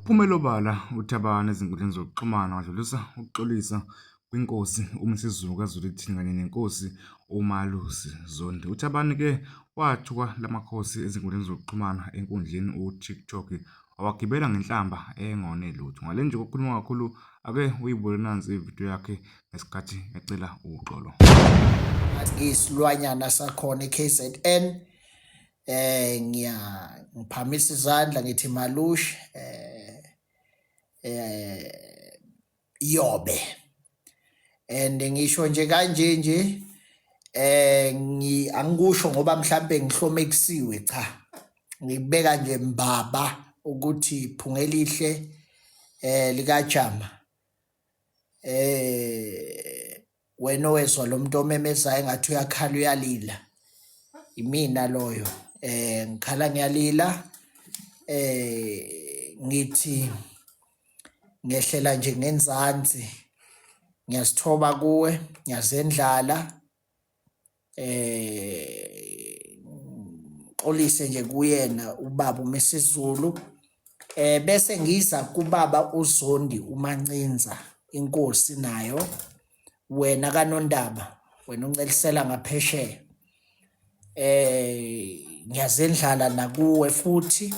Uphumele obala uThabane ezinkundleni zokuxhumana wadlulisa ukuxolisa kwiNkosi uMisuzulu kaZwelithini kanye neNkosi uMalusi Zondi. UThabane-ke wathuka lamakhosi ezinkundleni zokuxhumana enkundleni uTikTok wawagibela ngenhlamba engone lutho. Ngale nje kokukhuluma kakhulu ake uyibone nansi ividiyo yakhe ngesikhathi ecela uxolo. Isilwanyana sakhona eKZN ngiya ngiphamisa izandla ngithi malush yobe and ngisho nje kanje nje ngi angikusho ngoba mhlambe ngihlomekisiwe cha ngibeka nje mbaba ukuthi phungelihle likajama Wena owezwa lo muntu omemezayo engathi uyakhala uyalila imina loyo ngikhala ngiyalila ngithi ngehlela nje ngenzansi ngiyazithoba kuwe ngiyazendlala xolise nje kuyena ubaba uMisizulu bese ngiza kubaba uZondi uMancinza inkosi nayo wena kaNondaba wena uncelisela ngaphesheya ngiyazendlala nakuwe futhi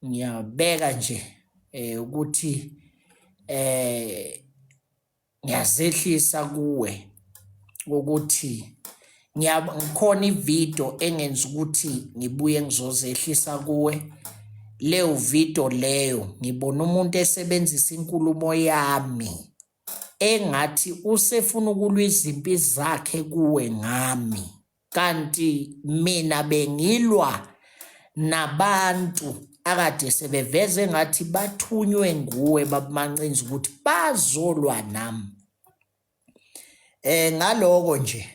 ngiyabeka nje ukuthi ngiyazehlisa kuwe ukuthi ngikhona ividiyo engenza ukuthi ngibuye ngizozehlisa kuwe leyo video leyo ngibona umuntu esebenzisa inkulumo yami engathi usefuna ukulwa izimpi zakhe kuwe ngami Kanti mina bengilwa nabantu akade sebeveze ngathi bathunywe nguwe babumancinza ukuthi bazolwa nami. Ngaloko nje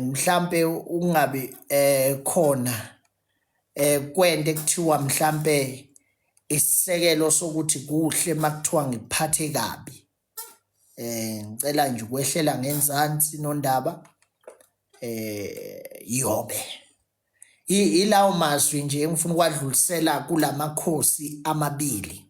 mhlampe ukungabi khona kwento ekuthiwa mhlampe isisekelo sokuthi kuhle makuthiwa ngiphathe kabi. Ngicela nje ukwehlela ngenzansi Nondaba yobe. Ilawo mazwi nje engifuna ukwadlulisela kulamakhosi amabili.